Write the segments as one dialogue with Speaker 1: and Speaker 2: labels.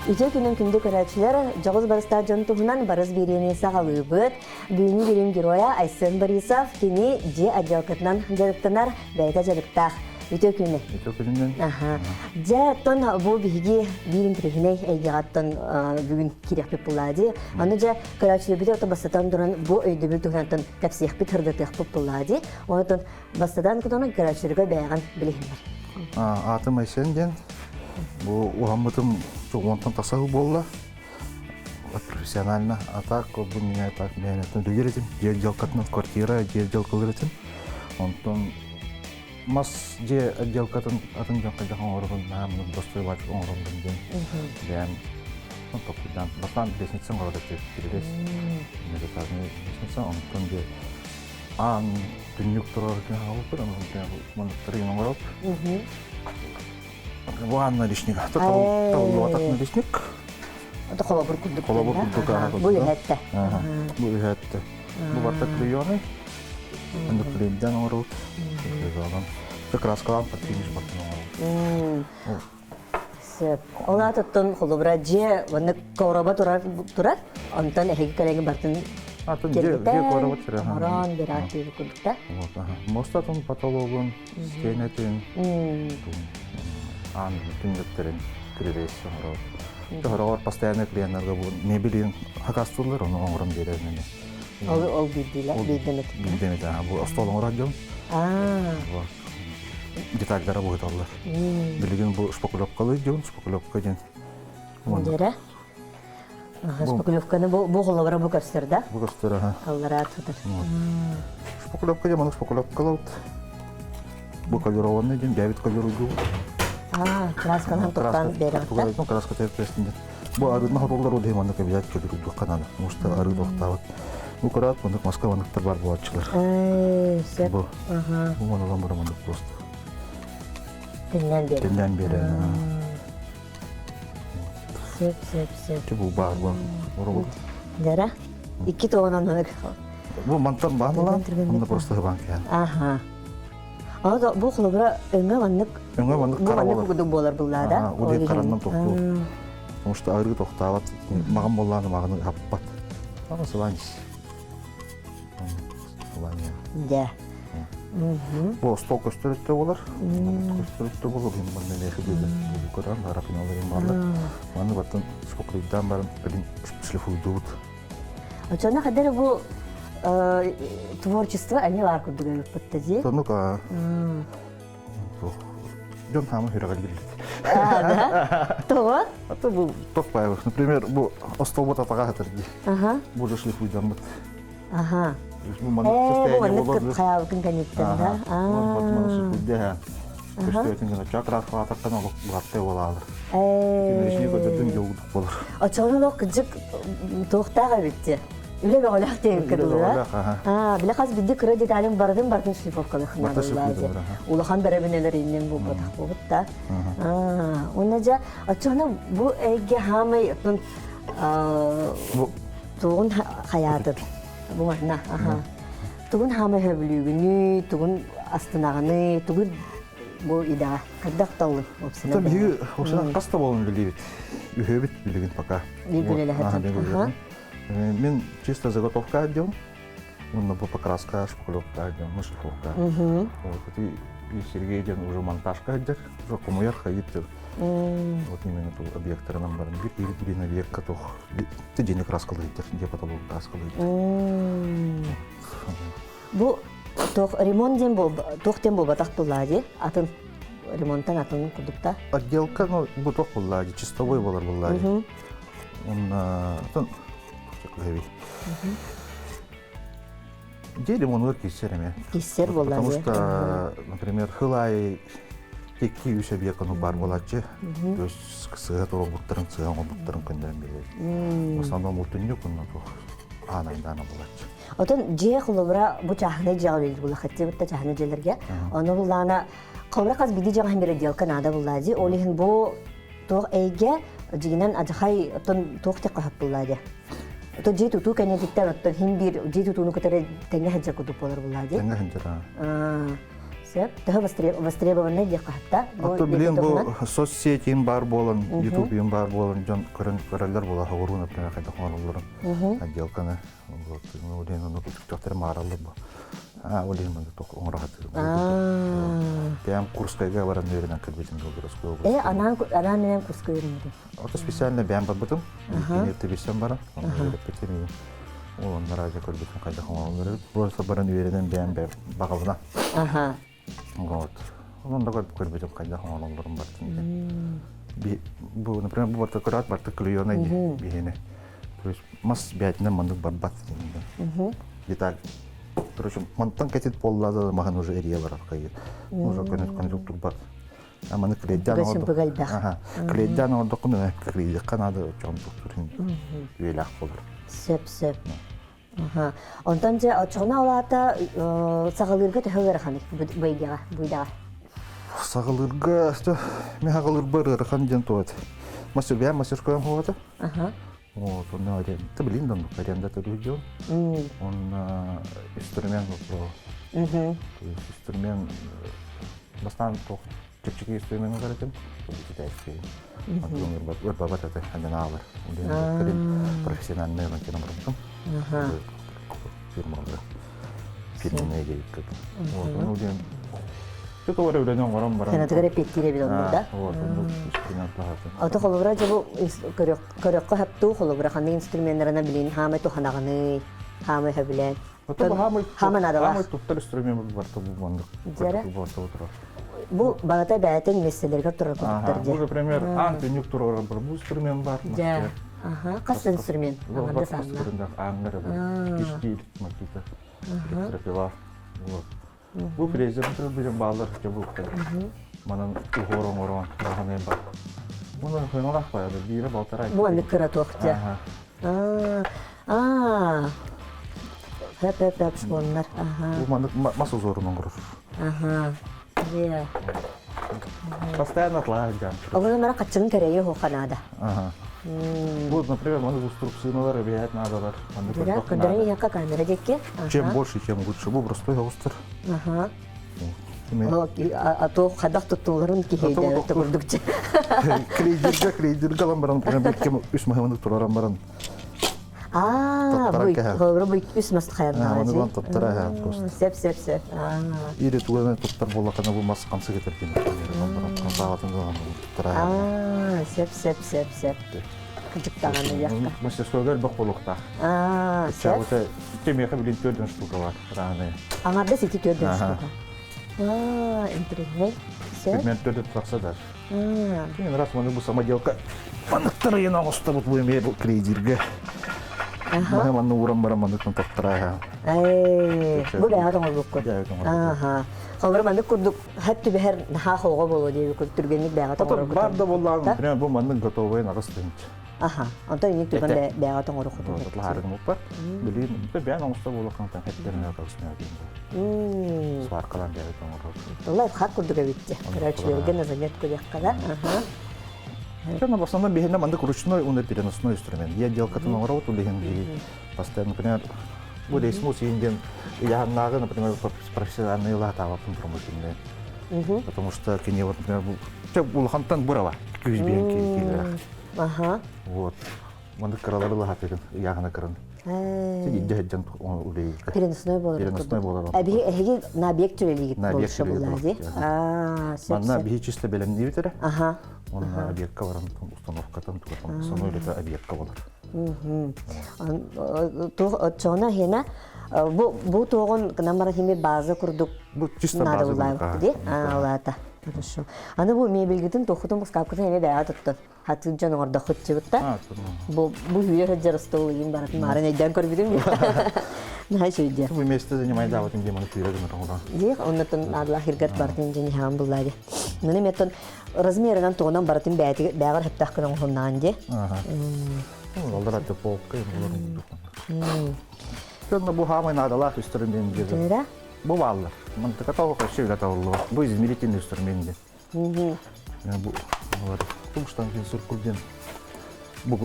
Speaker 1: Үтүө күнүн күндү көрөөччүлэр, дьоҕус барыстаах дьон туһунан барыс биэриини саҕалыыбыт. Бүгүҥҥү бириим геройа Айсен Борисов, кини дьиэ отделкатынан дьарыктанар, бэйэтэ дьарыктаах. Үтүө күнү.
Speaker 2: Үтүө күнүнэн.
Speaker 1: Аха. Дьэ, оттон бу биһиги биир интэриэһинэй эйгэҕэттэн бүгүн киириэхпит буоллаа дии. Аны дьэ, көрөөччүлэрбит ото бастатан туран бу өйдөбүл туһунан кэпсиэхпит, сырдатыахпыт буоллаа дии. Онтон бастатан кутанан көрөөччүлэргэ бэйэҕин билиһиннэр.
Speaker 2: Аатым Айсен диэн. Бу уһаммытым уонтан тахса буолла. Профессионально. А так, бу меня так мээнеттен дүгер этим. Дьиэ отделкатынан квартира, дьиэ отделкалар этим. Онтон мас дьиэ отделкатын атын дьон хайдах оҥорорун наһаа мунук достойбаат оҥороллор диэн бэйэм толкуйдаан бастаан лестница оҥорор этим кирилиэс межэтажный лестница онтон дьэ аан түннүк турар хаалбыт манныктары оҥороп бу аан наличник табыллыбатах наличник
Speaker 1: холобур курдук
Speaker 2: холобур курдук
Speaker 1: бу үһэттэ
Speaker 2: бу үһэттэ бу барта клееный Оннук клейден оҥоробут. Краскалаан финиш бартын оҥоробут.
Speaker 1: Сөп. Ол аатыттан холобура дьиэ уонна короба турар турар. Онтон эһиги кэлэҥи бартын
Speaker 2: Атын дьиэ дьиэ короба турар.
Speaker 1: Морон бираат диэби курдукта.
Speaker 2: Вот, аха. Мостатын потологун, стенэтин, аан түннүктэрин кирилиэс оҥоробут. Тоһороҕор постоянно клиеннарга бу мебелин хакастыллар, ону оҥорон биэрэр
Speaker 1: Ол ол биирдиилэр биирдэмит.
Speaker 2: Биирдэмит аа бу остуол оҥорор дьон.
Speaker 1: Аа.
Speaker 2: Детальдара быһыталлар. Билигин бу шпаклевкалыы дьон, шпаклевка диэн.
Speaker 1: Дьэрэ. Шпаклевканы бу бу холобура бу көстөр да?
Speaker 2: Бу көстөр аха.
Speaker 1: Аллараа тутар.
Speaker 2: Шпаклевка диэн маннык шпаклевкалаут. Бу колерованный диэн бэйэбит колеруйдуу.
Speaker 1: Аа, красканан туттан берэҕиттэн.
Speaker 2: Краска терпестин Бу арыытын хотоллор ол иһин маннык обязательно көтүрүллүөххэ наада. Потому что арыы тохтообот. Бу кыраат маннык маска манныктар баар буолааччылар.
Speaker 1: Сөп.
Speaker 2: Бу бу маналан бара маннык просто.
Speaker 1: Тиннэн биэрэ.
Speaker 2: Тиннэн биэрэ.
Speaker 1: Сөп, сөп, сөп.
Speaker 2: Бу баар бу. Оробут.
Speaker 1: Дара. Икки тоҕунан маннык.
Speaker 2: Бу мантан баанылаан, онно просто хыбан кээн.
Speaker 1: Аха. Аны бу холобура өҥө маннык
Speaker 2: Өҥө маннык
Speaker 1: бу
Speaker 2: хара
Speaker 1: маннык
Speaker 2: буолар.
Speaker 1: курдук буолар буллаа да.
Speaker 2: Ол иһин хараннан тохтуур. Потому что арыы тохтообот, маҕан буоллааны маҕаны хаппат. Аны сылаанис. Сылааньа.
Speaker 1: Дьэ.
Speaker 2: Бу остуол көстөр өттө буолар. Көстөр өттө буолар. Манна миэхэ диэн бу көрөн барапиналар бааллар. Маны баттан шпаклевдаан баран кэлин шлифуйдуубут.
Speaker 1: Оччоно хадары бу творчество эмиэ баар курдук эбиппит дии.
Speaker 2: Соннук Дьон хаамы сүрэҕэр билбит.
Speaker 1: Да? Тоҕо?
Speaker 2: А то бу тох баайбыт. Например, бу остолбут атаға сытар дии.
Speaker 1: Ага.
Speaker 2: Бу же шлифуйдаммыт.
Speaker 1: Ага.
Speaker 2: Бу маннык
Speaker 1: Э, бу
Speaker 2: состояние
Speaker 1: маннык
Speaker 2: болор.
Speaker 1: хайаабыкын кэнниттэн да?
Speaker 2: Маны шлифуйда Көстөөтүн гына чак раскалататтан олох буһаттай буолаалар.
Speaker 1: Э.
Speaker 2: көтөтүн дьолгудук болар.
Speaker 1: Очоҕун олох кыдьык туохтаах эбитти. Үлэ бөҕөлөөх диэбиккэ дылы Аа, биле хас бидди кыра деталин барытын барытын шлифовкалыхына Улахан бэрэбинелер иннин буолбатах буолбут да. Аа, уонна дьэ оччоҕуна бу эйгэ хаамай оттон тугун хайаатын бу манна аха тугун хаамай хөбүлүүгүнүй тугун астынаҕыный тугу бу идэҕэ хайдах таллын
Speaker 2: уопсайынан биһиги уопсайынан хас да буолан үлэлиибит үһүөбүт билигин пока
Speaker 1: биир
Speaker 2: Мин чисто заготовка отдел, ну, бу покраска, шпаклевка отдел, ну, шлифовка. Вот, и Сергей диэн уже монтажка отдел, уже хомуйар хайыт Вот именно ту объекттарынан баран бир бир бир объектка туох ты дени краскалыйдыр, де потолок краскалыйдыр.
Speaker 1: Бу туох ремонт диэн бол туох диэн буолбатах буллаа дии атын ремонттан атын курдукта.
Speaker 2: Отделка, ну, бу туох буллаа дии, чистовой болар буллаа дии. Уонна атын Дьиэ ремонугар киирсэр эмиэ.
Speaker 1: Киирсэр буолла
Speaker 2: Потому что, например, хыл аайы икки үс объект ону бар буолааччы. То есть сыһа туруорбуттарын, сыһа оҥорбуттарын көннөрөн биэрэр. В основном мутунньук онно туох аанайдаана буолааччы.
Speaker 1: Отон дьиэ холобура бу чааһынай дьиэҕэ үлэлиир буоллаххыт бутта чааһынай дьиэлэргэ. Ону буллаана холобура хас биирдии дьиэҕэ иһин отделка наада буллаа дии. Ол иһин бу туох эйгэ дьигинэн адьахай оттон туох диэххэ сөп буллаа дии. Оттон дьиэ тутуу кэнниттэн оттон хин биир дьиэ тутууну кытары тэҥҥэ сылдьар курдук буолар буллаа дии.
Speaker 2: Тэҥҥэ сылдьар.
Speaker 1: Сөп. Төһө востребованный диэххэ хатта.
Speaker 2: Оттон билин бу соцсетин бар буолан, YouTube бар буолан дьон көрөн көрөллөр буола хоҕуруун например хайдах оҥороллорун отделканы вот ну диэн ону төхтөр маараллар бу. А ол иһин маннык оҥоро сатыырым. Бэйэм Курскайга баран үөрэнэн кэлбитим Белгородскую область.
Speaker 1: Э, анаан анаан менен Курска үөрэнэрим.
Speaker 2: Ото специально бэйэм барбытым. Кини тибисэн баран, онно үөрэппитим. Ол онно радио көрбүтүм хайдах оҥороллор. Просто баран үөрэнэн бэйэм баҕабына.
Speaker 1: Аха.
Speaker 2: Вот. Онон да көрбүтүм хайдах оҥороллорун бартын. Бу, например, бу барта көрөөт барта клееный биһиэне. То есть мас бээтинэн маннык барбат. Деталь. Короче, мантан кэтит буолла маһын уже эрийэ барар кайы. Уже көнөт көнөт турбат. А маны клейдян
Speaker 1: оҥордох.
Speaker 2: Клейдян оҥордоххуна клейдиэххэ наада чоҕун туктурун үөлээх болар.
Speaker 1: Сөп сөп. Онтон дьэ оччоҕуна ол аата саҕалыырга төһө ыараханый быйдаҕа быйдаҕа?
Speaker 2: Саҕалыырга мен саҕалыырбар ыарахан диэн туот. Мастербээн мастерскойом хуота. Вот, онно аренда, блин, да, аренда төлүүр Он инструмент вопрос. То есть инструмент бастаан туох чэпчэки инструмент этим, китайский. Ырбабат это аналар. Профессиональный рынок барбытым. Фирмалары. Фирменные девятка. Вот, ну, диэн Тут олар үлэни оҥорон баран.
Speaker 1: Сенатыгар эппиэттиир эбит оннук да?
Speaker 2: Вот, оннук инструмент лаһатын.
Speaker 1: Ото холобура дьэ бу көрөххө хаптуу холобура ханнык инструменнарына билин хаамай туханаҕыный, хаамай хөбүлээн.
Speaker 2: Хаамай наадалаах. Хаамай туттар инструмент барта бу маннык.
Speaker 1: Дьэрэ. Бу балата бэйэтин миэстэлэригэр турар курдуктар
Speaker 2: дьэ. Бу, например, аан түннүк турар бар, бу инструмент бар.
Speaker 1: Дьэ. Аха, хас инструмент?
Speaker 2: Аңарда санна. Аңгар, киштиир, макита, электропила. Вот. Бу фрезер билим баалар жабылыктар. Манан уһуор оҥорон раһанайын бар. Муну хыналах баяды биирэ балтарай.
Speaker 1: Бу аннык кыра туохтя. Аа. Хэп хэп хэп шпоннар. Аха.
Speaker 2: Бу маннык мас узорун оҥорор.
Speaker 1: Аха. Иә.
Speaker 2: Постоянно отлаах дьан.
Speaker 1: Оҕолор мара хаччыгын кэрэйи хоха наада.
Speaker 2: Ага. Вот, например, маннык инструкциялар объять надо.
Speaker 1: Да, көндөрөн иһэкка камера диэки.
Speaker 2: Чем больше, тем лучше. Бу простой оҕустар.
Speaker 1: Аха. А то хадах туттууларын киһейдэ курдукча.
Speaker 2: Клейдерге, клейдерге алан баран, кем үс маһыманы тураран баран.
Speaker 1: Аа, бу бу үс мас хаярнаа.
Speaker 2: Аны туттара просто.
Speaker 1: Сеп, сеп, сеп.
Speaker 2: Ири туганы туттар боллакана бу мас камсы кетерген. Туттара.
Speaker 1: Аа, сеп, сеп, сеп, сеп. Кыжыктаҕаны яхта.
Speaker 2: Мастерскойга элбэх буолуохтаах.
Speaker 1: Аа,
Speaker 2: сөп. Темиэхэ билин төрдөн штука бар. Рааны.
Speaker 1: Аңарда сити төрдөн штука. Аа, интриһинэй. Сөп.
Speaker 2: Мен төрдө тахса да. Мен раз маны бу самоделка. Маныктар ыйын оҥостобут бу эмиэ бу клейдирге. Маны манны уран баран маныктан тоттара.
Speaker 1: Эй, бу бэҕэ оҥорбуккун. Ааха. Холобура маннык курдук хэп түбэһэр наһаа холҕо буолуо диэби түргэнник бэҕэ тоҥорор
Speaker 2: Бар да буоллаҕын, например, бу маннык готовый наҕыс тыһынча.
Speaker 1: Аха. Онтон инник түргэн бэҕэ тоҥору хоту.
Speaker 2: Лаһарыгым уппар. Билигин бэйэн оҥосто буолуоххантан хэттерин атабыс Сваркалан бэҕэ тоҥорор.
Speaker 1: Лайфхак курдук эбитти. Көрөөччүлэргэ на заметку диэххэ да. Аха.
Speaker 2: В основном биһинэ маннык ручной уонна переносной инструмент. Я отделкатын оҥоробут улиһин биһи постоянно, например, бу рейсмус иин диэн ыйаһаннааҕы, например, профессиональный лаатаабаппын промышленный. Потому что кини вот, например, улахантан бырава күз биэн киилээх.
Speaker 1: Аха.
Speaker 2: Вот. Маннык кыралары лаһатыгын, ыйаһына кырын. Идде үлейге.
Speaker 1: Переносной болар.
Speaker 2: Переносной болар.
Speaker 1: Эбиги эһиги на объект үлелигит
Speaker 2: На объект
Speaker 1: болуша булази. Аа,
Speaker 2: Манна биһи чисто белемнибит
Speaker 1: Аха.
Speaker 2: Он объектка баран установкатын тугатан основной это объектка болар.
Speaker 1: Отчоона хена бу бу туоҕун намара хими база курдук
Speaker 2: Бу чисто база
Speaker 1: курдук. Ди? Аа, улаата. Хорошо. Аны бу мебелгитин тохутун скапкытын эме бэҕэ туттун. Хатыын дьон оҥордоххут чыбытта. Бу бу үйэ сылдьар остуол ыйын баратын маарын өйдөөн көрбүтүм. Наһаа үчүгэй.
Speaker 2: Бу место занимай даабытын диэн маны күүрэ гынар оҥорон.
Speaker 1: Диэх, оннуттан наадалаах иргэр бартын дьин иһаан буллаа ди. Маны меттон размерынан тугунан барытын бэҕэр хөптөх гынан оҥоһуннаан ди.
Speaker 2: Олар аты полка Көнно бу хаамай наадалаах инструмент диэн. Бу бааллар. Мантыка тоҕо көрсө үлэ табыллыбат. Бу измерительный инструмент диэн. Бу тумштан кин диэн бу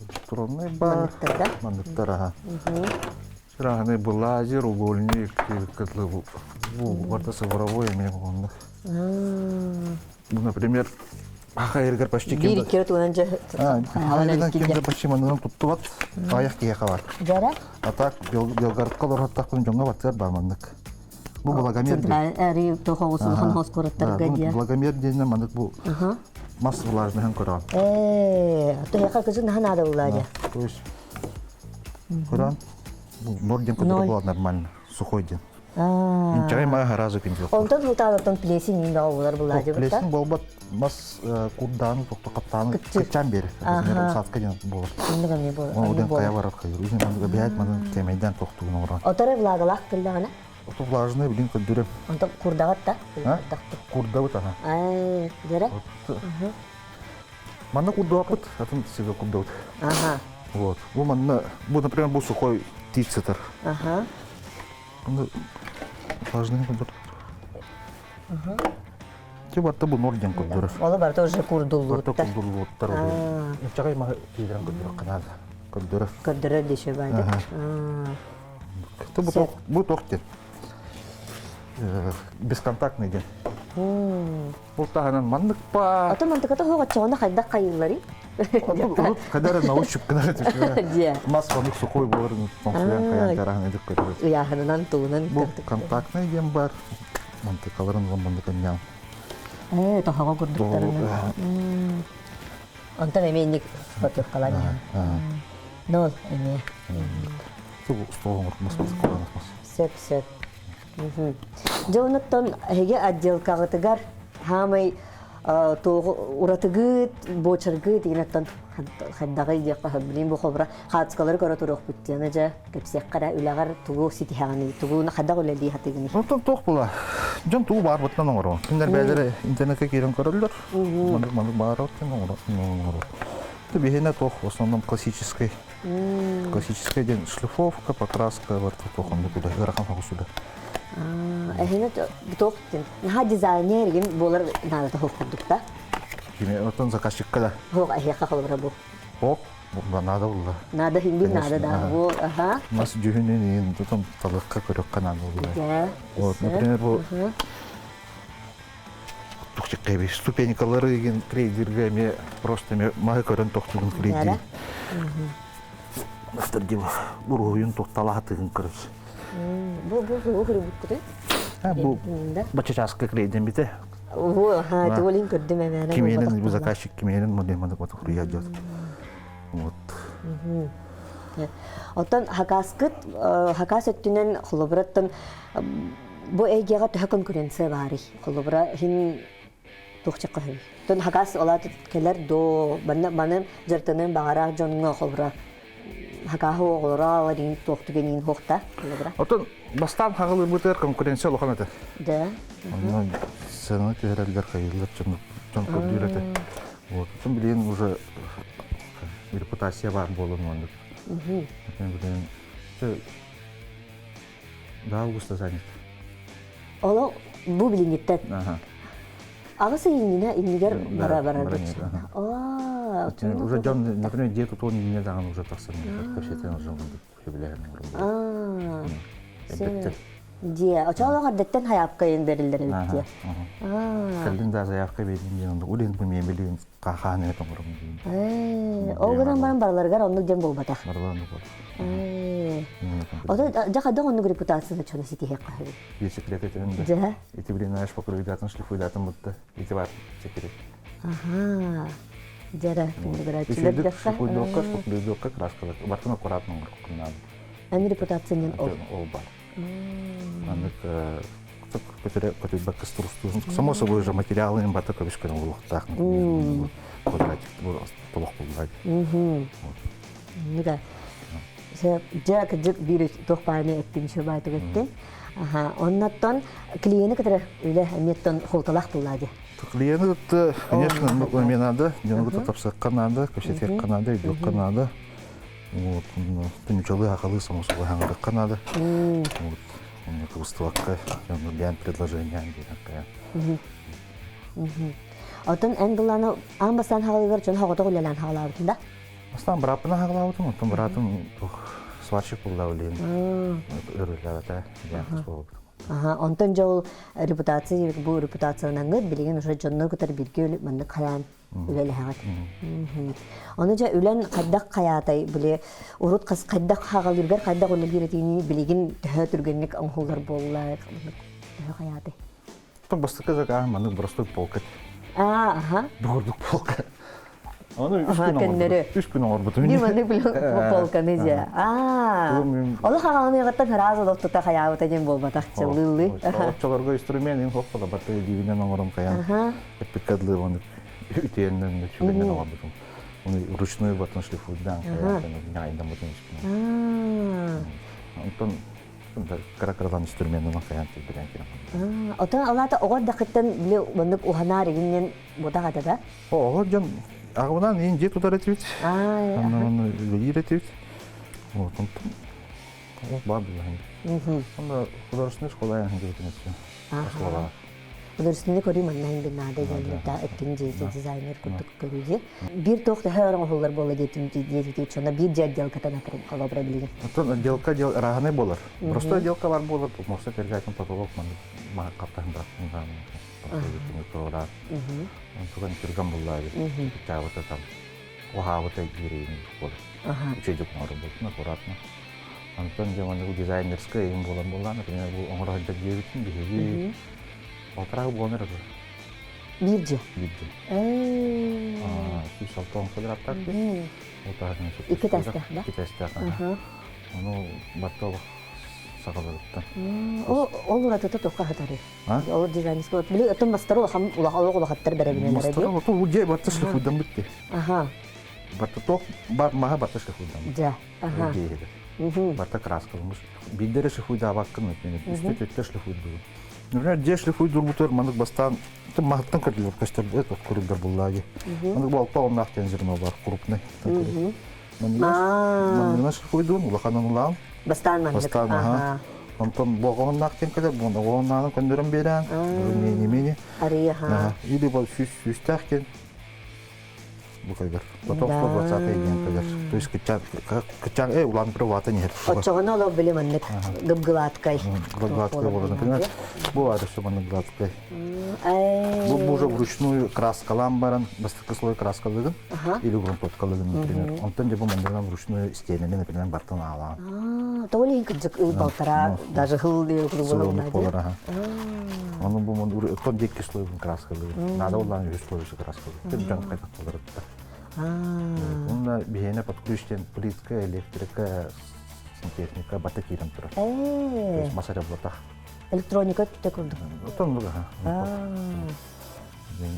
Speaker 2: Электронный бар.
Speaker 1: Манныктар да?
Speaker 2: Манныктар, аха. Сыраһыны бу лазер, угольник, бу барта цифровой эмиэ оннук. Бу, например, Ахайыргар почти
Speaker 1: ким Биир икки тугунан дьэ
Speaker 2: ким да почти манынан туттубат, аҕыйах киһиэхэ бар.
Speaker 1: Дьара?
Speaker 2: А так Белгородка олорһоттахпын дьоҥҥо баттыар бар маннык. Бу Благомер
Speaker 1: Центральный тоҕо хоскораттарга диye.
Speaker 2: Благомер диэннэ маннык бу мас влажныһын көрөҕүн.
Speaker 1: Ээ, тоһеха кызын наһаа наада булла дии.
Speaker 2: То есть көрөн бу нор диэн көтөрө буолар нормально, сухой диэн. Инчэҕэй маа харазы күндү.
Speaker 1: Онтон хутаалаттан плесень иин баҕа булар булла дии.
Speaker 2: Плесень буолбат мас курдааны тохто каптааны кыччаан берер. Усадка диэн буолар.
Speaker 1: Оннук эмиэ буолар.
Speaker 2: Ол хайа барар хайыр. Үзүн маннык бэйэт манын кэмэйдэн тохтугун оҥорон.
Speaker 1: Оторой влагалаах кыллаҕына?
Speaker 2: Ото влажный билин көрдүрөм.
Speaker 1: Онтон курдаҕыт да?
Speaker 2: Курдабыт аха.
Speaker 1: Аа, дьэрэ?
Speaker 2: Манна курдуаппыт, атын сиргэ курдабыт.
Speaker 1: Аха.
Speaker 2: Вот. Бу манна, бу, например, бу сухой тиит сытар.
Speaker 1: Аха.
Speaker 2: Влажный курдук. Ти барта бу нор диэн көрдөрөр.
Speaker 1: Олу барта уже курдуллууттар.
Speaker 2: Барта курдуллууттар. Инчэҕэй маһы киирэн көрдөрөр канаада. Көрдөрөр.
Speaker 1: Көрдөрөр дешэ баады.
Speaker 2: Бу тох диэн. Бесконтактный диэн. Ол таһынан маннык па.
Speaker 1: Ото мантыката хоҕоччоҕуна хайдах хайыылларый?
Speaker 2: Урут кадара на ощупь гынар Мас маннык сухой боларын тоҥсуйан хайаан тараһын эдик көрөр.
Speaker 1: Ыйааһынынан тугунан
Speaker 2: Бу контактный диэн бар. Мантыкаларын улам маннык анньаан.
Speaker 1: Ээ, тоһоҕо курдуктарынан. Онтон эмиэ инник фотокалан. Нол эмиэ. Сөп, сөп. Дьэ, онуттан эһиги отделкаҕытыгар хаамай уратыгыт, буочаргыт дигинаттан хайдаҕый диэххэ билин бу хобра хаацкалары көрө туруохпут диэн дьэ кэпсиэххэ эрэ үлэҕэр тугу ситиһэҕиний тугу хайдах үлэлии хатыгыный
Speaker 2: Онтон туох була дьон тугу баарбытынан оҥоро кинилэр бэйэлэрэ интернетке киирэн көрөллөр маннык маннык баар оҥоро биһиэнэ туох в основном классический Классическая диэн шлифовка, покраска, барыта туох оннук үлэ, ыарахан соҕус үлэ.
Speaker 1: Эһини туох диэн, наһаа дизайнер игин буолар наадата суох курдук да?
Speaker 2: Кими оттон заказчикка да?
Speaker 1: Суох, эһиэхэ холобура бу.
Speaker 2: Ок, наада булла.
Speaker 1: Наада хиндир наада да. Бу, аха.
Speaker 2: Мас дьүһүнүн иин тутун талыкка көрөккө наада булла. Вот, например, бу Тухчыккайби ступенькалары игин крейдирге эме просто эме маһы көрөн тохтугун крейдир. Мастер дива уруһуйун тухталаатыгын көрөс.
Speaker 1: Бу бу бу хөрүбүткүтү?
Speaker 2: Бу бачачаска крейден бите.
Speaker 1: Бу ха туолин көрдүм эмээнэ.
Speaker 2: Кимиэнин бу заказчик кимиэнин модель маны бу хуруя дьот. Вот.
Speaker 1: Оттон хакаскыт хакас өттүнэн холобураттан бу эйгэҕэ төһө конкуренция баарый? Холобура, иһин туох чаккаһый? Тон хакас олаат кэлэр до манна маны дьартанын баҕара дьоҥҥо холобура хакааһы оҕолоро аларин туох түгэниин хуохта холобура.
Speaker 2: Отон бастаан хаҕылыырбытыгар конкуренция улахан этэ.
Speaker 1: Да.
Speaker 2: Онно сыананы түһэрэллэр, хайыыллар дьон дьон көрдүүр этэ. Вот. Отон билигин уже репутация баар буолан оннук. Билигин до августа занят.
Speaker 1: Оло бу билиҥҥиттэн. Аҕыс ый иннинэ иннигэр бара барар Аа,
Speaker 2: Уже дьон, например, дьиэ тутуон иннинэ даҕаны уже тахсан кэпсэтэн уже сөбүлэһэн
Speaker 1: Аа. Дьиэ, очоолох эрдэттэн хайаапкайын бериллэр эбит дьиэ.
Speaker 2: Аа. Кэллин да заявка бердим диэн оннук улин бу мен билигин хаан эт оҥором диэн.
Speaker 1: Ээ, ол гынан баран барыларыгар оннук диэн буолбатах.
Speaker 2: Барылар оннук буолбатах.
Speaker 1: Ээ. Ото дьэ хайдах оннук репутацияны чону ситиһиэххэ сөбүй?
Speaker 2: Биир секрет этэн да.
Speaker 1: Дьэ.
Speaker 2: Ити блин знаешь, покрыйдатын шлифуйдатын бутта. Ити бар секрет.
Speaker 1: Аха. Дьэрэ, күндүгүрээччилэр
Speaker 2: Үчүгүйдүк шлифуйдуокка, шлифуйдуокка краскалар. Бартын аккуратно оҥороккун наада.
Speaker 1: Эн репутациянан ол.
Speaker 2: Ол бар. Маннык көтүрбэккэ турустуун. Само собой же материалы им бата көбүскөн олуохтаах. Квадратик тобох буллай.
Speaker 1: Да. Дьэ, кырдьык биир туох бааны эттим, үчүгэй баайтык эттим. Аха, оннуттан клиени кытары үлэ эмиэттэн холталаах буолла дии.
Speaker 2: Клиены кытта, конечно, мне надо, дьону кытта тапсыахха наада, кэпсэтиэххэ наада, өйдүөххэ наада. Вот, түнүчалы хахалы самосула хаҥырыахха наада. Вот, онно кыбыстыбакка, дьону бэйэм предложение диэн
Speaker 1: Оттон эн былааны аан бастаан хаҕалыгар дьон хоҕотох үлэлээн хаҕалаабытын да?
Speaker 2: Бастаан бырааппынан хаҕалаабытым, оттон быраатым сварщик буолла билигин өрүллээбэтэ диэн буолбутум.
Speaker 1: Аха, онтон дьол репутация бу репутациянаңыт билигин уже дьоннор кытары бирге маннык хайаан үлэлэһэҕит. Ону дьэ үлэн хайдах хайаатай били урут хайдах хаҕалыыргар хайдах үлэлиир этиини билигин төһө түргэнник оҥоһуллар буолла төһө хайаатай?
Speaker 2: Потом бастакы заказ маннык боростуой полка.
Speaker 1: Аа, аха.
Speaker 2: Бугурдук полка. Аны үс күн оҥорбутум. Үс күн оҥорбутум.
Speaker 1: Ни маннык полканы дьэ. Аа. Олох хаҕаныаҕыттан ыраас олох тута хайаабыта диэн буолбатах чыллыыллыы.
Speaker 2: Оччолорго инструмент им хоппола барта илиибинэн оҥорон хайаан эппиккэ дылы оны үтүөннэн үчүгэннэн оҥорбутум. Оны ручной батон шлифуйдаан хайаан ньаайдаммытын үс Онтон кыра-кыралаан инструменынан хайаан тилбирэн киирэн.
Speaker 1: Отон алаата оҕо эрдэххиттэн били маннык уһанаар игиннен бутах ата да?
Speaker 2: Оҕо дьон аҕабынан иин дьиэ тутар этибит. Онно үлэлиир этибит. Вот онтон ол баар билэһин. Онно художественный школа яһын кебитин этсин. Оскуолаҕа.
Speaker 1: Художественный көрүү манна иһин наада диэн да эттин дьиэ дизайнер курдук көрүү Биир туох төһө оҥоһуллар буолла диэтим диэбити чона биир дьиэ отделката холобура билигин.
Speaker 2: Оттон отделка дел ырааһынай буолар. Просто отделка бар буолар, муоста тергайтын потолок маннык хаптаһын бырахтын Онтуган түргэн буллаа бит. там уһаабыта киирейин буолар. Үчүгэй оҥорор буолтун аккуратно. Онтон дьэ маннык дизайнерскай эйим буолан буоллаан, например, бу оҥоро сылдьар диэбитин биһиги полтора буолан эрэ
Speaker 1: Биир дьиэ.
Speaker 2: Биир дьиэ. 160 квадраттаах дьиэ.
Speaker 1: Икки этээстээх да?
Speaker 2: Икки этээстээх. Ону барта олох саҕаларыттан.
Speaker 1: Ол уратыта туохха сытарый? Ол дизайнерскай били оттон мастары улахан олох улахаттар бэрэбинэлэрэ
Speaker 2: Мастары оту дьиэ барта шлифуйдан битти. Аха. Барта туох бар маһа барта шлифуйдан.
Speaker 1: Дьэ. Аха.
Speaker 2: Барта краскалымыш. Биирдэрэ шлифуйдаабаккын, например, үстэ төттө шлифуйдугун. Например, дьиэ шлифуйдуурбутугар маннык бастаан маһыттан көрдүлэр көстөр это курдук буллааги. Маннык бу алта оннаах диэн зерно бар крупный. Манныгына шлифуйдуун улаханын улаан.
Speaker 1: Бастаан маннык.
Speaker 2: Бастаан аха. Онтон боҕоһуннаах диэн кэлэр, боҕоһуннааҕын көннөрөн биэрээн, мини-мини.
Speaker 1: Арыйаха.
Speaker 2: Или бол сүүс сүүстээх диэн бу кэлэр. Потом 120 диэн кэлэр. То есть кыччаан кыччаан э улаан улаатан иһэр.
Speaker 1: Оччоҕуна олох били маннык гыбгылааткай.
Speaker 2: Гладкай болар, например, бу адресу маннык гладкай. Бу уже вручную краскалаан баран, бастакы слой краскалыгын или грунтовкалыгын, например. Онтон же бу манныгынан вручную стенами, например, бартан аалаан.
Speaker 1: Тоҕо иһин кырдьык ый балтара даже хыл диye
Speaker 2: курдук болар, аха. Ону бу мон диэки слойун краскалыгын. Надо улаан үс слой краскалыгын. Тем дьон хайдах болар. Уонна биһиэнэ под ключ диэн плитка, электрика, сантехника бата киирэн турар. То есть мас эрэ буолбатах.
Speaker 1: Электроника өттө курдук.
Speaker 2: Оттон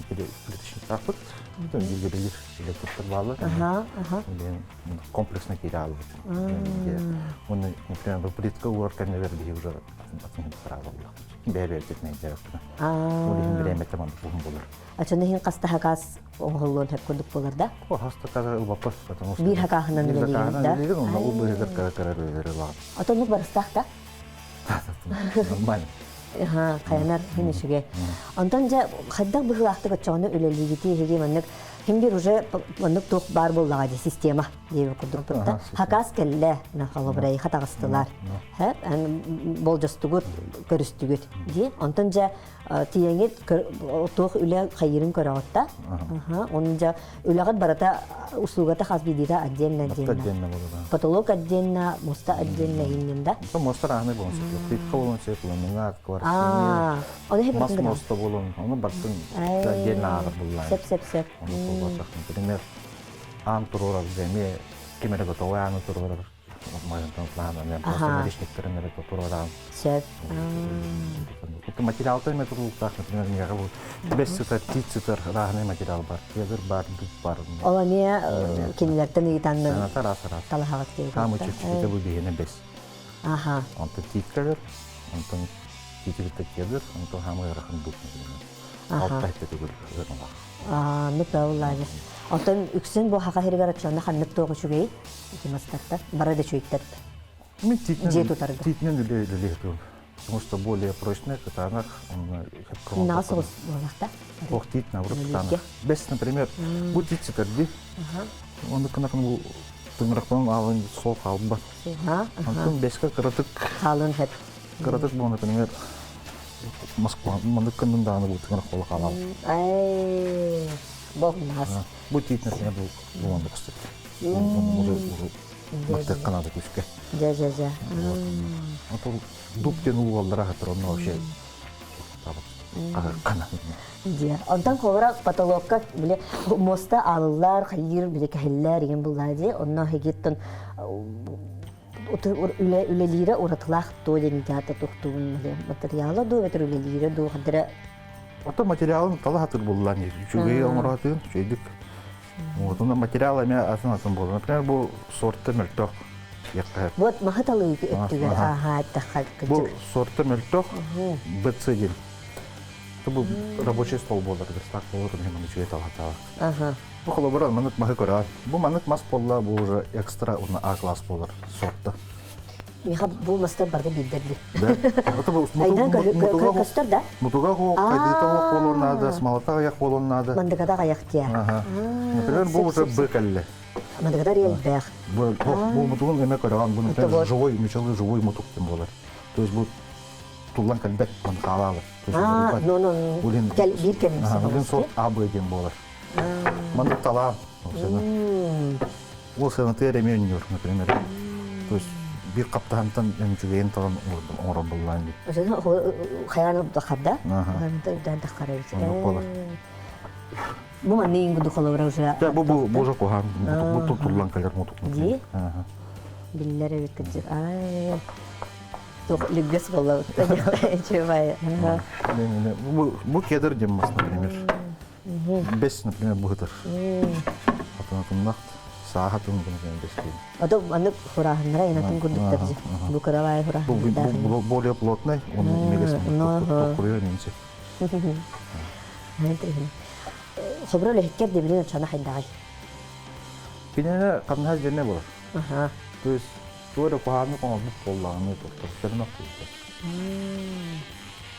Speaker 2: плиточниктаахпыт. Билгибилир электроктар бааллар. Комплексно киирэ аалбыт. Уонна, например, плитка уурар кэннигэр биһи уже атын бэйэ-бэйэтинэн дьарыктана. Ол иһин бириэмэтэ маннык уһун буолар.
Speaker 1: Ачаны иһин хаста хакаас оҥоһуллуон сөп курдук буолар да?
Speaker 2: Хаста кара ылбаппат, потому что
Speaker 1: биир хакааһынан үлэлиигин да?
Speaker 2: Үлэлиигин, онно ол быыһыгар кара-кара үлэлэри ылаҕын.
Speaker 1: Отоннук барыстаах да?
Speaker 2: Нормально.
Speaker 1: Аха, хайанар хин үчүгэй. Онтон дьэ хайдах быһыылаахтык оччоҕуна үлэлиигитий эһиги маннык хин бир уже маннык туох баар буоллаҕа дии система диэбит курдук да хакаас кэллэ на холобурай хатаҕыстылар болдьостугут көрүстүгүт дии онтон дьэ тиийэҥҥит туох үлэ хайыырын көрөҕүт да Оны дьэ үлэҕит барыта услугата хас биирдиитэ отдельно отдельно. Потолок отдельно, муста отдельно иннин да.
Speaker 2: Муста раһыны болон сөп. Плитка болон сөп, ламинат, кварцит. Мас муста болон, оны бартын отдельно ааҕар буллаан.
Speaker 1: Сөп, сөп, сөп.
Speaker 2: Оны болбатах. Например, аан туруорар эми ким эрэ готовый ааны туруорар магазинтан план, просто наличниктерин эрэ туруораан.
Speaker 1: Сөп.
Speaker 2: Материалтан эмэ тутулуктаах, например, миэхэ бу бэс сытар, тиит сытар рааһынай материал бар, кедр бар, дуб бар.
Speaker 1: Ол эмиэ кинилэртэн ыйытаннын
Speaker 2: Сыаната араас-араас.
Speaker 1: талаһаҕыт диэбит.
Speaker 2: Хаамы чэпчэкитэ бу биһиэнэ бэс.
Speaker 1: Аха.
Speaker 2: Онтон тиит кэлэр, онтон тиити кытта кедр, онтон хаамы ыарахан дуб. Алта хэттэ төгүл ыарахан.
Speaker 1: Ну правильно. Онтон үксүн бу хаха хиригэр оччоно ханнык туох үчүгэй? Ити мастартар бары да үчүгэйдэр.
Speaker 2: Мен
Speaker 1: Дьиэ тутарга.
Speaker 2: Тиитинэн үлэлиэх Потому что более прочная, кытаанах,
Speaker 1: Наҕа соҕус буоллахта.
Speaker 2: Ох, тиит наоборот кытаанах. Бэс, например, бу тиит сытар дии. Оннук гынакын бу тыҥырахтан аалын сол хаалбат. Онтон бэскэ кыратык
Speaker 1: хаалын хэп.
Speaker 2: Кыратык бу, например, Москва маннык кыннын даҕаны бу тыҥырах буола хаалаабыт.
Speaker 1: Ай, бог нас.
Speaker 2: Бу тиит, например, бу бу маннык көстөр. Мактык канада күскэ.
Speaker 1: Дьэ, дьэ, дьэ.
Speaker 2: Отол дуб диэн уулаллара хатыр онно вообще қана.
Speaker 1: Дьэ, онтон холобура потолокка били муоста аалыллар, хайыыр, били кэһиллэр деген буллаа дии. Онно хигиттэн үлэлиирэ уратылаах дуо диэн театр тухтугун материала дуу эбэтэр үлэлиирэ дуу хадара
Speaker 2: Ото материалын тала хатыр буллан үчүгэй оҥоротын үчүгэйдик. Отуна материал эмэ атын атын буолар. Например, бу сорта мөлтөх.
Speaker 1: Вот маһы талыы өттүгэр ааһаа
Speaker 2: Бу сорта мөлтөх БЦ диэн. Бу рабочий стол буолар, верстак буолар, онон үчүгэй талахатаах. Бу холобура маннык маһы көрөөр. Бу маннык мас буолла, бу уже экстра уонна А класс буолар сорта.
Speaker 1: Миха бу мастар барда билдерди.
Speaker 2: Да. Это бу
Speaker 1: Айдан көстөр да?
Speaker 2: Мутуга хоох, хайдыта хоох буолуон наада, смолота аяк буолуон наада.
Speaker 1: Мандыгада аяк тиэ.
Speaker 2: Например, бу уже Б кэллэ.
Speaker 1: Мандыгада элбэх.
Speaker 2: Бу бу мутугун эме көрөҕөн, бу например, живой, мечелы живой мутук диэн буолар. То есть бу туллан кэлбэт, маны хаалаабыт.
Speaker 1: А, ну, ну, биир кэмимсэ.
Speaker 2: Улин сорт А, Б диэн буолар. Маннык талаан. Ол сыанатыгар эмиэ өнньүөр, например. То есть биир хаптаһантан үчүгэйин талан оҥорор буллаан дии.
Speaker 1: Хайаан тахарда? Бу манны ингуду холобура уже.
Speaker 2: Да, бу бу бу уже куһаан. Бу туллан кэлэр мутук.
Speaker 1: Дии. Биллэр эбит кырдьык. Ай. Туох лүггэс буолла. Чувай.
Speaker 2: Бу кедр диэн мас, например. Бэс, например, быһытар. Атынатыннах сааха тын гына бэс диэн.
Speaker 1: Ото маннык хурааһыннара инатын курдуктар же. Бу кырабай
Speaker 2: хурааһыннар. Бу более плотный, он имелес токкуруйар немесе.
Speaker 1: Хобро лехкер дебилин очана хайдагай.
Speaker 2: Кинене камнаһа дьэнне болар. То есть туора куһааны оҥорбут буоллаҕына тохторторунах курдук.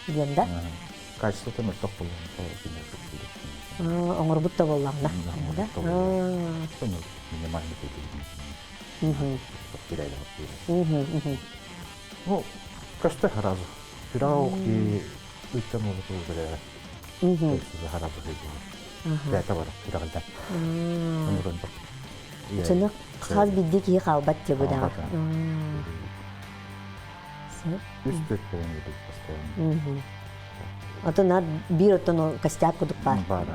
Speaker 1: Диэн да?
Speaker 2: Качествота мөлтөх буоллаҕына
Speaker 1: Оҥорбут да буоллаҕына.
Speaker 2: Минимальный Ну, көстөр сразу. Сүрэҕэ ки ыттан уолу билэрэ. Хараба Бэйэтэ бар сүрэҕинтэн.
Speaker 1: Чыны хас бидди киһи хаалбат диye бу даҕа.
Speaker 2: Үс төрт болон едик постоянно.
Speaker 1: Ото нар биир оттон костяк кудук бар.
Speaker 2: Бар.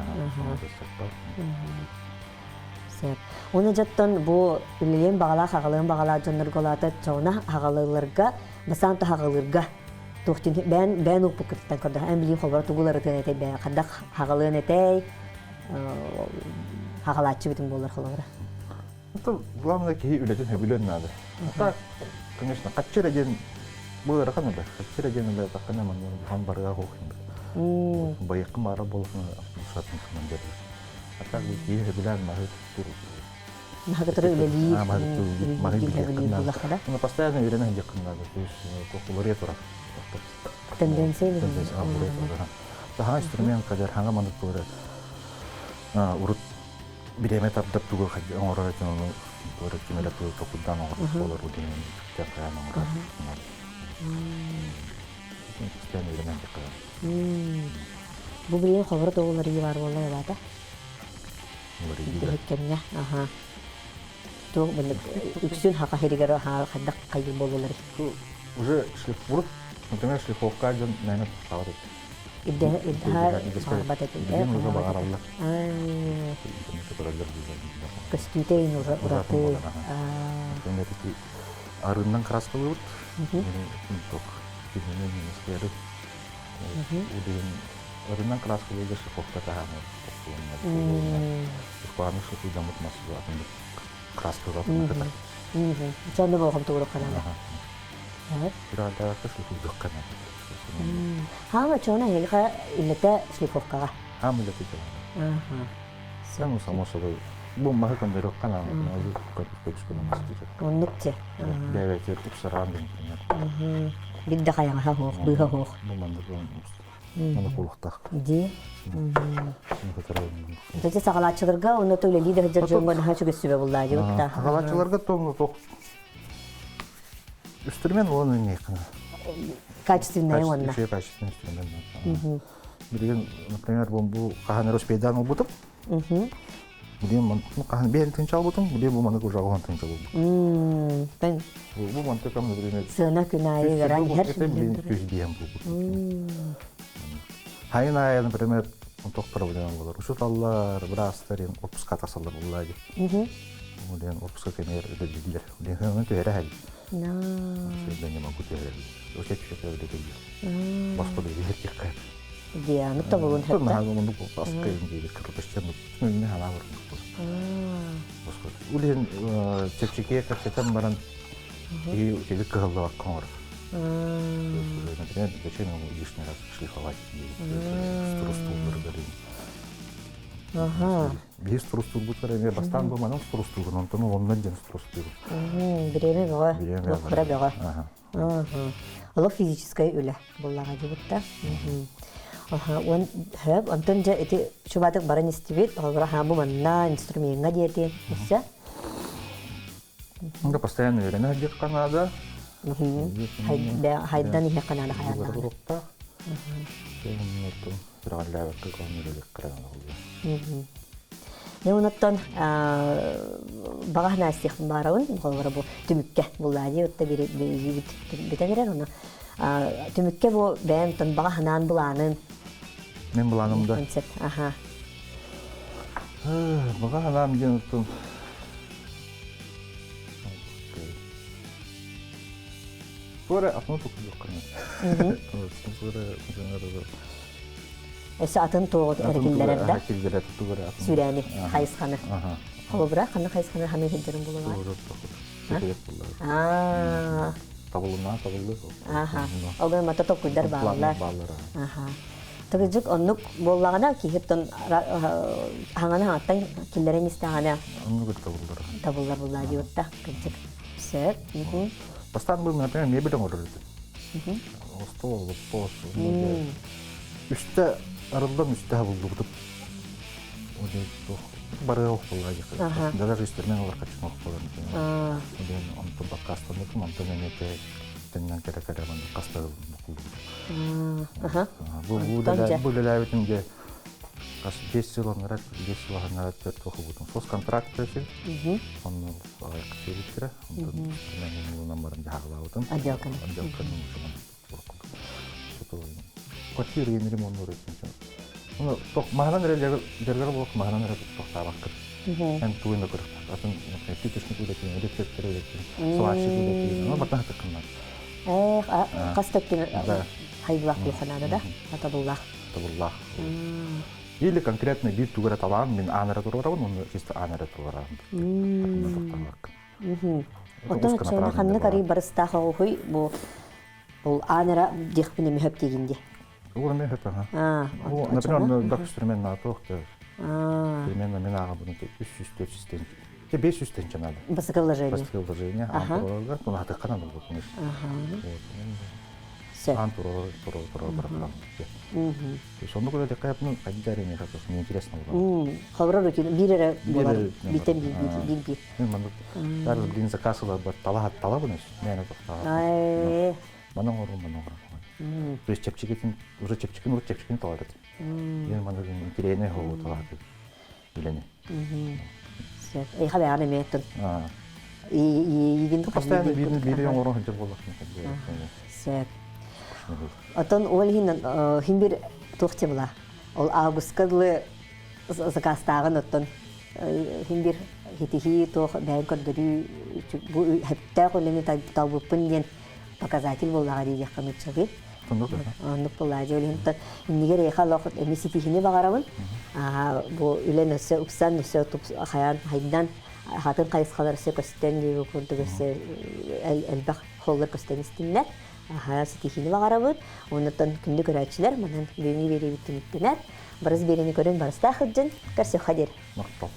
Speaker 1: Сөп. Уна жаттан бу үлэлиэн баҕалаах аҕалыан баҕалаах дьоннорго лаата чоҕуна аҕалыыларга басаан таһаҕалыырга туохтун бээн бээн уппуккуттан көрдөх эн билии холбор тугуларытын этэй бээн хадах хаҕалыан этэй хаҕалааччы бүтүн буолар холобура.
Speaker 2: Это главное киһи үлэтин сөбүлүөн наада. Так, конечно, хаччы эрэ диэн бу ыарахан үлэ. Хаччы эрэ диэн үлэ таххана манна бухан барыга хоохин. Байыккын баара буолуохна ушатын командир. А так бу киһи сөбүлээн маһы тур.
Speaker 1: Маһы үлэлиир.
Speaker 2: Маһы билиэххин наада. Ну, постоянно үйренен сылдьыаххын наада. То есть уларыйа турар.
Speaker 1: Тенденция
Speaker 2: Саха инструмент кадер хаҥа маннык туора урут бириэмэ тардар тугу оҥорор этин ону туора ким эрэ тугу токуйдаан оҥорор буолар диэн хайаан оҥорор. Постоянно үйренен
Speaker 1: Бу билигин хобура тоҕуларыы бар буолла ылаата. Кэмҥэ аха. Туох маннык үксүн хаха хиригэр хайдах хайыр буолулар.
Speaker 2: Уже шлифурут, например, шлифовка дьон наверное туттаҕар эбит.
Speaker 1: Ирдэһэ барбат этим.
Speaker 2: Билигин уже баҕараллар.
Speaker 1: Көстүүтэ ин уже ураты.
Speaker 2: Например, ити арыыннан краскалыыбыт. Туох киһини министеры. Удин Орунан краскалыырга шлифовка таһаанар Ушпааны шлифуйдаммыт мас атын краскалатын кытар.
Speaker 1: Чонно болҕом тугурук канада.
Speaker 2: Пиралдаакка шлифуйдук канада.
Speaker 1: Хаама чона эһиэхэ үлэтэ шлифовкаҕа.
Speaker 2: Хаама үлэтэ чона. Саҥа само собой бу маһы көндөрөх канааны көбүс мас диир.
Speaker 1: Оннук те.
Speaker 2: Бэйэтэ тупсараан дин.
Speaker 1: Бидде хайаҥаһа хуох, быыһа хуох.
Speaker 2: Бу маннык Маннык буолуохтаах.
Speaker 1: Дии. Дьэ саҕалааччыларга онно үлэлии да сылдьар дьоҥҥо наһаа үчүгэй сүбэ буллаа дии
Speaker 2: Саҕалааччыларга тоҥ туох инструмент буолан инниэххэ.
Speaker 1: Качественный уонна.
Speaker 2: Качественный инструмент. Билигин, например, бу хаһан успейдаан ылбытым. Билигин хаһан биһэн тынча албытым, билигин бу маннык уже оҕон тынча булбут.
Speaker 1: Бен.
Speaker 2: Бу мантыкам, например,
Speaker 1: Сыана күн аайы гаран иһэр.
Speaker 2: Это билигин күз биһэн булбут. Хайын аайы, например, туох проблема болар. Учуталлар, быраастар отпуска тахсаллар буллаа ди. Улен отпуска кемер үлэлииллэр. Улен хыңын түһэрэ хэл. Да не могу түһэрэ. Өтө түһэрэ үлэлииллэр. Боско билэр тиккэ.
Speaker 1: Дианы тобулун
Speaker 2: хэтта. Наһаа аскайын диэбит кырбаччан мүннэ халаа Улин чэпчэкиэ кэпсэтэн баран и тебе кыһаллыбакка оҥорор. Например, зачем ему лишний раз шлифовать струстуулларыгар. Биир струстуурбуттар эмиэ бастаан бу манан струстуурун, онтон оннон диэн струстуурун.
Speaker 1: Бириэмэ бөҕө, туохтара бөҕө. Олох физическай үлэ буллаҕа дибитта. Он хөп, онтон дьэ ити чубатык баран истибит, холобура хааму манна инструмеҥҥа диэти өссө.
Speaker 2: Да постоянно үөрэнэ сылдьыахха наада.
Speaker 1: Хайдан иһиэххэ наада хайаан
Speaker 2: Сүрэҕэллээбэккэ көҥүлүлүк
Speaker 1: кыра Дьэ онуттан баҕа санаастыахпын баарабын, холобура бу түмүккэ буллаадьы отта бүтэн эрэр ону түмүккэ бу бэйэм тон баҕа санаан былаанын
Speaker 2: Мен былааным да
Speaker 1: аха
Speaker 2: баҕа санаам диэн оттон Туора атын тукуллук
Speaker 1: Өссө атын туоҕу эргиллэрэр да? Сүүрээни, хайысханы. Холобура, ханна хайысханы ханыы сылдьарын булалар?
Speaker 2: Аа. Табылына, табыллы.
Speaker 1: Аха. Ол мата толкуйдар бааллар. Аха. Тыгыдьык оннук буоллаҕына киһиттэн хаҥаны хаҥаттан киллэрэн истэҕинэ
Speaker 2: оннук табыллар.
Speaker 1: Табыллар буллаа диэбитта кырдьык. Сөп.
Speaker 2: Бастаан бу например мебель оҥорор этим. Остуол, лоппос, үстэ арыллан үстэ булдубутум. Бары охпулга Даже истермен олар качын охпулар. Ден онтон подкастанытым, онтон эмете теннен кere кere ман каста Бу бу леләбитим де Кас 5 жыл анарат, 5 жыл анарат төрт оқыбытым. Сос контракт өсү. Онну аяқ Онтон мен улунан баран жаһаглаабытым.
Speaker 1: Отделканы.
Speaker 2: Отделканы Квартира ремонт Ну, маһанан эрэ дьаргар буолуох маһанан эрэ тохтаабаккын. Эн тугун да көрөхтөх. Атын титишник үлэтин, рецептер үлэтин, сварщик үлэтин, ну, бартан хатыккыннар.
Speaker 1: Эх, хас төттүн хайдылаах куханаада да, табыллаах.
Speaker 2: Табыллаах. Или конкретно биир тугу эрэ талаан мин аан эрэ туруорабын, онно чисто аан эрэ туруорабын.
Speaker 1: Оттон оччоҕуна ханнык арый барыстаах оҕуһуй бу ол аан эрэ диэхпин эмиэ хөп диигин дии.
Speaker 2: Ол эмиэ хөп аха. Например, док инструмент наатуох да. Примерно мен ааҕабын 300 400 тенче. 500 тенче надо.
Speaker 1: Бастакы вложение.
Speaker 2: Бастакы вложение. Аан туруорга, тунатыкканан болбут.
Speaker 1: Сөп.
Speaker 2: Аан туруор туруор туруор барахтан. Соннук үлэ деккайапны хайда эрэ миэхэ мне интересно было.
Speaker 1: Холобура рутина биир эрэ буолар бииртэн биир биир биир.
Speaker 2: Мен маннык даже блин заказ ылар тала талабын өс. Мен тоқтаа. Манан оҥорум, манан оҥорум. То есть чэпчэкитин уже чэпчэкин урут чэпчэкин талар этим. Мен маннык интеллигентный хоҕу талааты үлэни.
Speaker 1: Сөп. Эйха бэҕэн эмиэ тын. Иигин
Speaker 2: Постоянно биирин биири оҥорон сылдьар буоллахпын.
Speaker 1: Сөп. Оттон ол иһин хин бир туох була. Ол августка дылы заказтааҕын оттон хин бир хитиһии туох бэйэн көрдөрүү бу хэптээх үлэни талбыппын диэн показатель буоллаҕа диэххэ нуччалыы. Оннук буолаа. Дьэ, ол иннигэр эйиэхэ олох эми ситиһини баҕарабын. Бу үлэн өссө упсан, өссө хайаан хайдан, хатын хайысхалар өссө көстөн диэби курдук өссө элбэх холлор көстөн истиннэр. Ситиһини баҕарабыт. Оннуттан күндү көрөөччүлэр, манан бүгүҥҥү биэриибит түмүктэнэр. Барыс биэриини көрөн барыстаах сылдьын, көрсүөххэ диэри.
Speaker 2: Махтал.